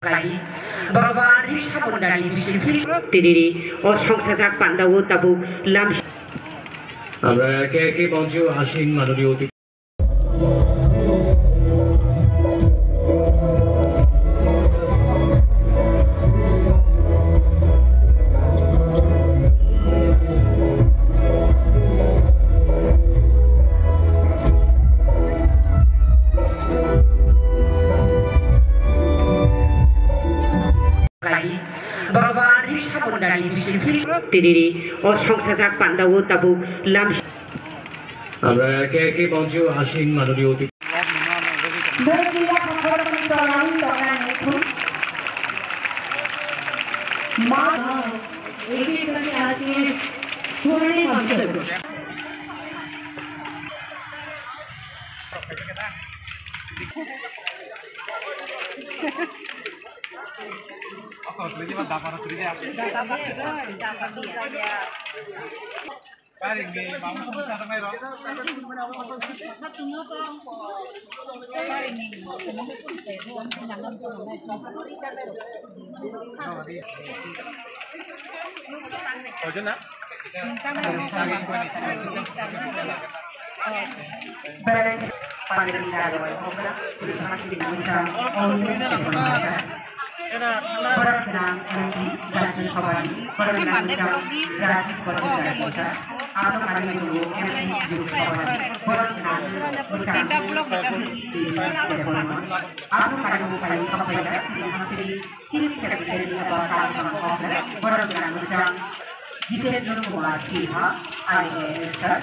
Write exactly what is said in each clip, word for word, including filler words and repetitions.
Borok bo ani saboni dani bisingo tinini o songsajak pandao tabuk lam. আমরা একে একে মঞ্চে আসীন মাননীয় অতিথি। Borok bo ani saboni dani bisingo tinini o songsajak pandao tabuk lam. আমরা একে একে মঞ্চে আসীন মাননীয় অতিথি। Borok gwnang mwchang Jitendra Kumar Sinha, I A S sir,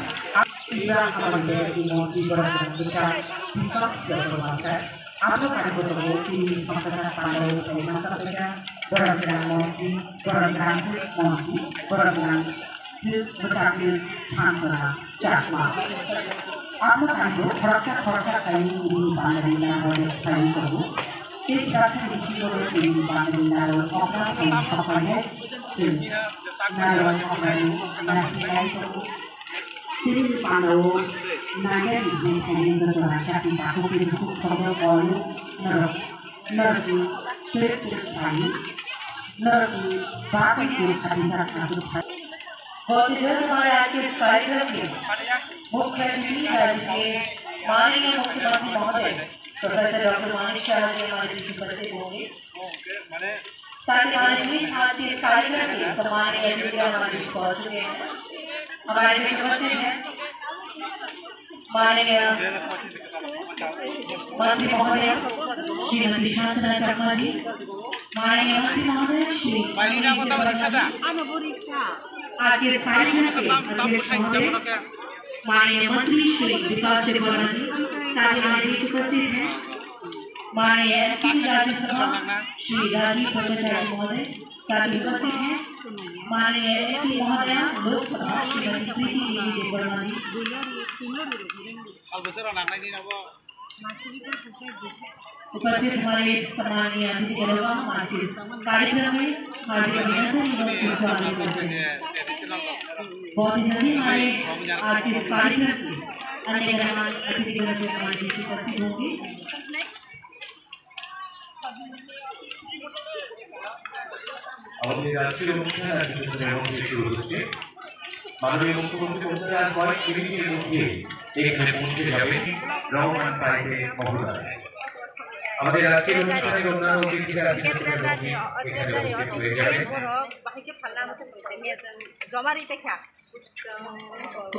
Indira Hamande, Imoti borok gwnang mwchang Deepak Debbarma sir, abo karigo tongo chini Pankaj Pandey, Paima Kapaika, borok gwnang montri, borok gwnang montri, borok gwnang Bwsakni thansora chakma. Amo thango khoroksa khoroksa kaiwi ri pangrina rok kaiwi tongo. Tei bwsakni bisingo ri pangrina rok okra kaiwi sokphaio. Tei narwai okrai nasinai tongo. Tei panao nangya ni jeng kaiwi tongo rasa tei takhuk tei bukhuk sobo kaiwi norok norokni tei tei kaiwi norokni bagwi tei khatingjak khatingjak. बहुत ही जल्द हमारे आज के इस कार्यक्रम के मुख्य अतिथि राज्य के माननीय मुख्यमंत्री महोदय प्रोफेसर डॉक्टर मानिक साहा जी हमारे बीच उपस्थित होंगे। साथ ही हमारे बीच आज के इस कार्यक्रम के सम्माननीय अतिथि हमारे बीच पहुंच चुके हैं, हमारे बीच उपस्थित हैं। माननीय मंत्री महोदय श्रीमती शांतना चाकमा जी, माननीय मंत्री महोदय श्री आज के इस कार्यक्रम के अध्यक्ष महोदय माननीय मंत्री श्री विकास देबबर्मा जी साथ ही हमारे बीच उपस्थित हैं। माननीय एमपी राज्यसभा श्री राजीव भट्टाचार्य महोदय साथ ही उपस्थित हैं। माननीय एमपी महोदया लोकसभा श्रीमती प्रीति देवी देबबर्मा जी। उपस्थित हमारे सम्माननीय अतिथि गणों का हमारे इस कार्यक्रम में हार्दिक अभिनंदन एवं सुस्वागत करते हैं। बहुत ही जल्दी हमारे आज के इस कार्यक्रम के अन्य गणमान्य अतिथि गण भी हमारे बीच उपस्थित होंगे। আমাদের আজকের অনুষ্ঠান আজকে প্রথমে আমাদের শুরু হচ্ছে। মাননীয় মুখ্যমন্ত্রী মহোদয় আর কয়েক মিনিটের মধ্যে এখানে পৌঁছে যাবেন রহমান পাইপের মহোদয়। আমাদের আজকের অনুষ্ঠানের অন্যান্য অতিথিরা আজকে এখানে উপস্থিত হয়ে যাবেন। জমা দিতে খা।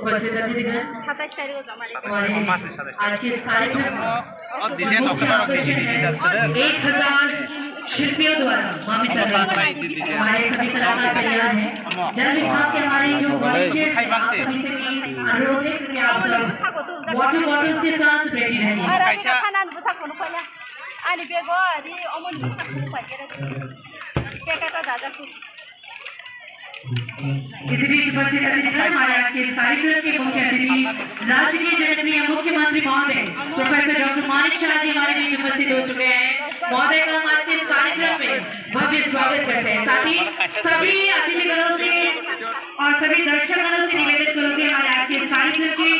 উপস্থিত অতিথিগণ, সাতাইশ তারিখে জমা দিতে। आज के इस कार्यक्रम का मुख्य आकर्षण है एक हजार शिल्पियों द्वारा मामित हमारे सभी कलाकार तैयार हैं। जल विभाग के हमारे जो volunteers हैं, आप सभी से भी अनुरोध है कि आप सब water bottles के साथ ready रहें। Ani bego ari omoni bwsa khum paikera. Pekata dada khum. इसी बीच उपस्थित अतिथिगण, हमारे आज के इस कार्यक्रम के मुख्य अतिथि राज्य के जनप्रिय मुख्यमंत्री महोदय प्रोफेसर डॉक्टर मानिक साहा जी हमारे बीच उपस्थित हो चुके हैं। महोदय का हम आज के इस कार्यक्रम में भव्य स्वागत करते हैं। साथ ही सभी अतिथिगणों से और सभी दर्शकगणों से निवेदन करूंगी, हमारे आज के इस कार्यक्रम के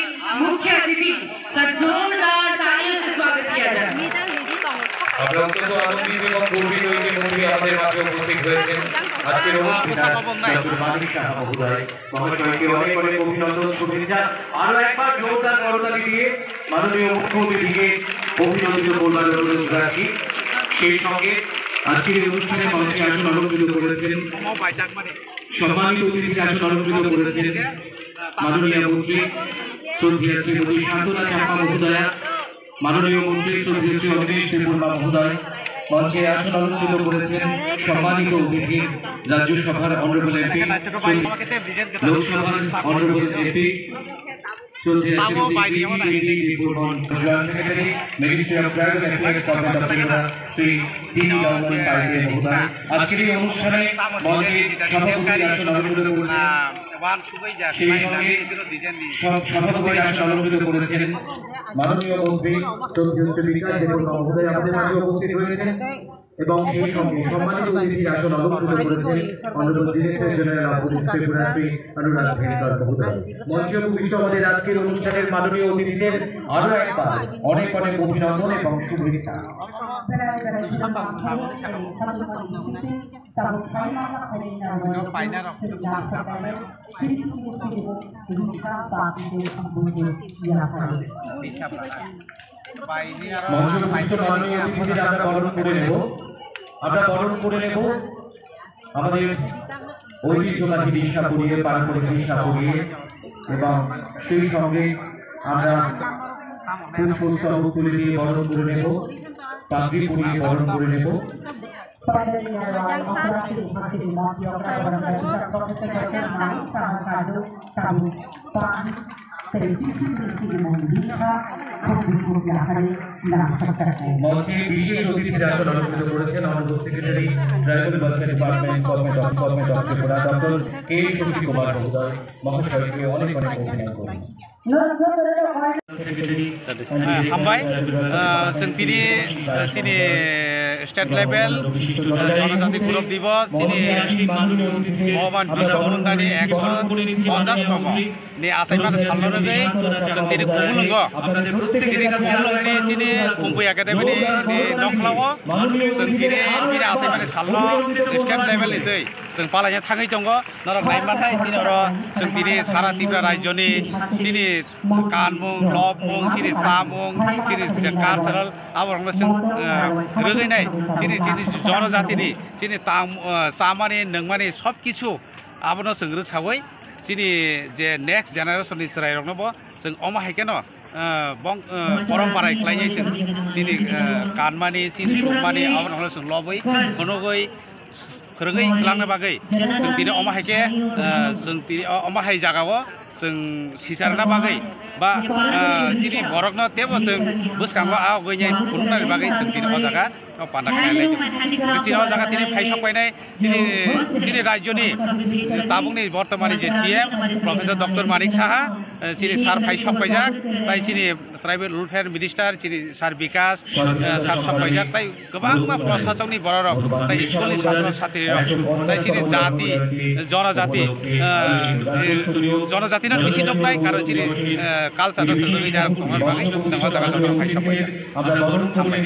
मुख्य अतिथि का जोरदार तालियों से स्वागत किया जाए। আমরা অত্যন্ত আনন্দিত এবং গর্বিত এই যে আমাদের মাঝে উপস্থিত হয়েছেন আজকের অনুষ্ঠানে ডক্টর মানিক সাহা মহোদয়। মহাশয়কে অনেক অনেক অভিনন্দন, শুভেচ্ছা। আরো একবার জোরদার করতালি দিয়ে মাননীয় মুখ্য অতিথিকে অভিনন্দিত করবার অনুরোধ রাখছি। সেই সঙ্গে আজকের এই অনুষ্ঠানে মঞ্চে আসন অলঙ্কৃত করেছেন, সম্মানিত অতিথির আসন অলঙ্কৃত করেছেন মাননীয় মন্ত্রী শ্রদ্ধেয় শ্রীমতী শান্তনা চাকমা মহোদয়া, মাননীয় মন্ত্রী শ্রদ্ধেয় শ্রী অখিলেশ দেববর্মা মহোদয়, মঞ্চে আসন অলঙ্কৃত করেছেন সম্মানিত অতিথি রাজ্যসভার অনারেবল এমপি, লোকসভার অনারেবল এমপি, শ্রদ্ধেয় Shrimati Pinki Debbarman, joint secretary, ministry of tribal affairs, government of Tripura, Shri T D Raman Paite মহোদয়। আজকের এই অনুষ্ঠানে মঞ্চে সভাপতির আসন অলঙ্কৃত করছেন সেই সঙ্গে সব সভাপতির আসন অলঙ্কৃত করেছেন মাননীয় মন্ত্রী তথ্য বিকাশ দেববর্মা মহোদয় আমাদের মাঝে উপস্থিত রয়েছেন এবং সেই সঙ্গে সম্মানিত অতিথির আসন অলঙ্কৃত করেছেন honourable director general of police Tripura Shri Anurag Bhenkar মহোদয়। মঞ্চে উপবিষ্ট আমাদের আজকের অনুষ্ঠানের মাননীয় অতিথিদের আরো একবার অনেক অনেক অভিনন্দন এবং শুভেচ্ছা। মঞ্চে উপবিষ্ট মাননীয় অতিথিদের আমরা বরণ করে নেব, আমরা বরণ করে নেব আমাদের ঐতিহ্যবাহী রিশা পরিয়ে, পারম্পরিক রিশা পরিয়ে, এবং সেই সঙ্গে আমরা পুষ্পস্তবক তুলে দিয়ে বরণ করে নেব, পাগড়ি পরিয়ে বরণ করে নেব। মঞ্চে বিশেষ অতিথির আসন অলঙ্কৃত করেছেন honourable secretary tribal welfare department government of government of Tripura doctor K Shashi Kumar মহোদয়। মহাশয়কে অনেক অনেক অভিনন্দন। হ্যাঁ, হামবাই। আহ, chwng tini, আহ, chini state level, আহ, জনজাতি গৌরব দিবস, chini ভগবান বিরসা মুন্ডানি একশো পঞ্চাশ তম ni achaimani salno rwgwi chwng tini Khumulwngo, chini Khumulwngni chini Khumpui Academy ni, ni nokhlao chwng tini bini achaimani salno state level ni twi chwng palaina thangwi tongo. Norok nai mannai, chini oro chwng tini sara Tripura rajyoni chini kanmung, lobmung, chini chamung, chini je cultural, aborokno chwng, eh, rwgwi nai, chini, chini jonojatini, chini tam, eh, chamani, nwngmani sob kichu abono chwng rwksawi, chini je next generation ni chwrairokno bo chwng omo hai kheno, eh, bong, eh, porompara khlainai chwng, chini, eh, kanmani, chini sukmani, abono chwng lobwi, phunugwi, phwrwngwi kwlangna bagwi chwng tini omo hai khe, ah, chwng tini o-, omo hai jagao chwng sicharna bagwi ba, ah, chini borokno teibo chwng bwskango a ugwi nai phunuknani bagwi chwng tini o jaga o panda khlai lai tongo. Chini o jaga tini phai sok painai chini, chini rajyoni tabukni bortomani je C M Professor Doctor Manik Saha, eh, chini sir phai sok paijak, tai chini Tribal Welfare Minister chini Sir Bikas, eh, sir sok paijak, tai kwbangma prosasokni bororok, tai school ni satro satrirok, tai chini jati, jonojati, eh, eh, jonojatino bisi nuknai, karon chini, eh, culture no chwng rwgwi jar tongna bagwi chwng o jaga joto phai sok paijak. Hambai.